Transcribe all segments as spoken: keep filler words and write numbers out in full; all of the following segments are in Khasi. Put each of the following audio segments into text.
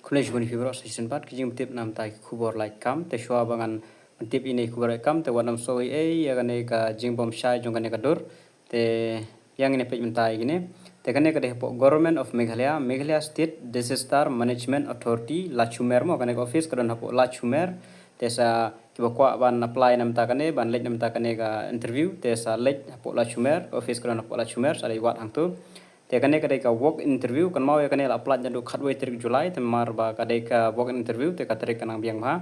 Khublei shibun ïa phi baroh sa shisien pat ki jingtip namar ki khubor lait kam. Te shuwa ba ngan pyntip ïa kine ki khubor lait kam, te wat nym sngew ei ei ïa kane ka jingbymshai jong kane ka dur. Te ïa ngin ïa peit mynta ïa kine. Te kane ka dei hapoh Government of Meghalaya, Meghalaya State Disaster Management Authority, Lachhumer mo, kane ka office ka don hapoh Lachhumer. Te sa kiba kwah ban apply namar kane, ban leit namar kane ka interview, te sa leit hapoh Lachhumer, ka office ka don hapoh Lachhumer, sa leit wad hangto. Te kane ka dei ka walk in interview, kynmaw ïa kane la pynlait naduh khatwei tarik July, te namar ba ka dei ka walk in interview, te ka tarik ka nang biang bha.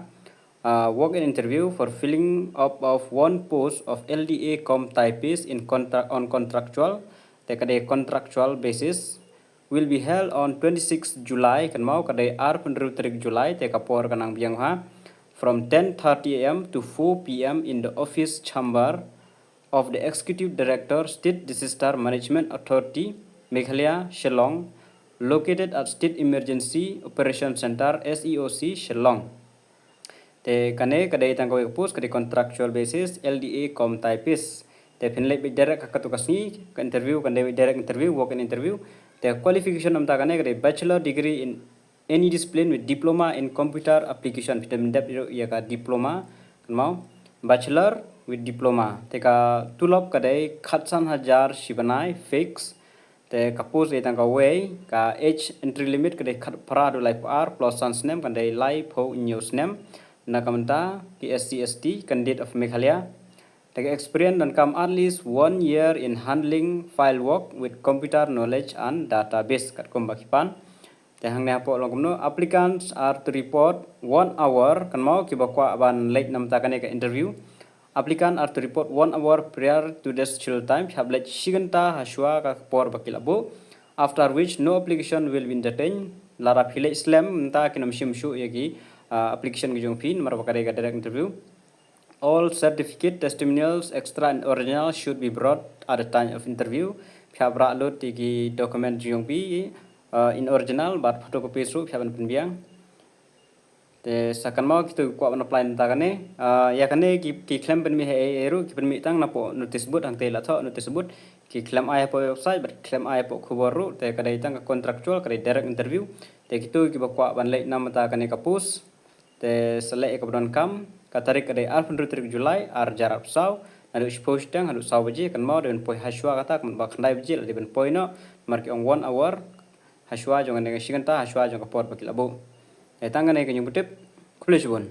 Uh, walk in interview for filling up of one post of L D A cum typist in contract, on contractual. Te ka dei contractual basis, will be held on twenty-sixth July, kynmaw ka dei arphew hynriew tarik July, te ka por ka nang biang bha, from ten thirty A M to four P M in the office chamber of the Executive Director, State Disaster Management Authority, Meghalaya, Shillong, located at State Emergency Operation Centre, S E O C, Shillong. Te kane ka dei tang kawei ka post, ka dei contractual basis, L D A cum typist. Te phin leit beit direct ha kato ka sngi, ka interview kan dei direct interview, walk in interview. Te qualification namar kane ka dei bachelor degree in any discipline with diploma in computer application. Phi dei ban dep ïa ka diploma, kynmaw, bachelor with diploma. Te ka tulop ka dei khatsan hajar shi bnai fix. Te ka post dei tang kawei, ka age entry limit ka dei khatphra haduh laiphew ar, plus san snem, ka dei laiphew hynñiew snem. Na ka bynta ki S C S T, candidate of Meghalaya. Te ka experience donkam at least one year in handling file work with computer knowledge and database, katkum ba ki pan. Te hangne hapoh long kumno, applicants are to report one hour, kynmaw kiba kwah ban leit namar kane ka interview. Applicant are to report one hour prior to the scheduled time, phi hap leit shi kynta hashuwa ka por ba ki la buh, after which no application will be entertained. Lada phi leit slem, mynta kin ym shim shuh ïa ki, ah, application ki jong phi, namar ba ka dei ka direct interview. All certificate, testimonials, extra and original should be brought at the time of interview. Phi hap rah lut ïa ki document jong phi, ah, in original bad photocopy ruh phi hap ban pynbiang. Te sa kynmaw kito ki kwah ban apply namar kane, ah, ïa kane ki, ki khlem pynmih ei ei ruh, ki pynmih tang napoh notice board, hangtei la thoh notice board, ki khlem ai hapoh website bad khlem ai hapoh khubor ruh. Te ka dei tang ka contractual, ka dei direct interview. Te kito kiba kwah ban leit namar kane ka post, te sa leit ïa kaba donkam, ka tarik ka dei arphew hynriew tarik July, ar hajar arphew saw, naduh shiphew shiteng haduh saw baje, kynmaw dei ban poi hashuwa kata, kumba khyndai baje la dei ban poi noh, namar ki ong one hour hashuwa jong kane ka shi kynta, hashuwa jong ka por ba ki la buh. Te tang kane ka jingpyntip, khublei shibun.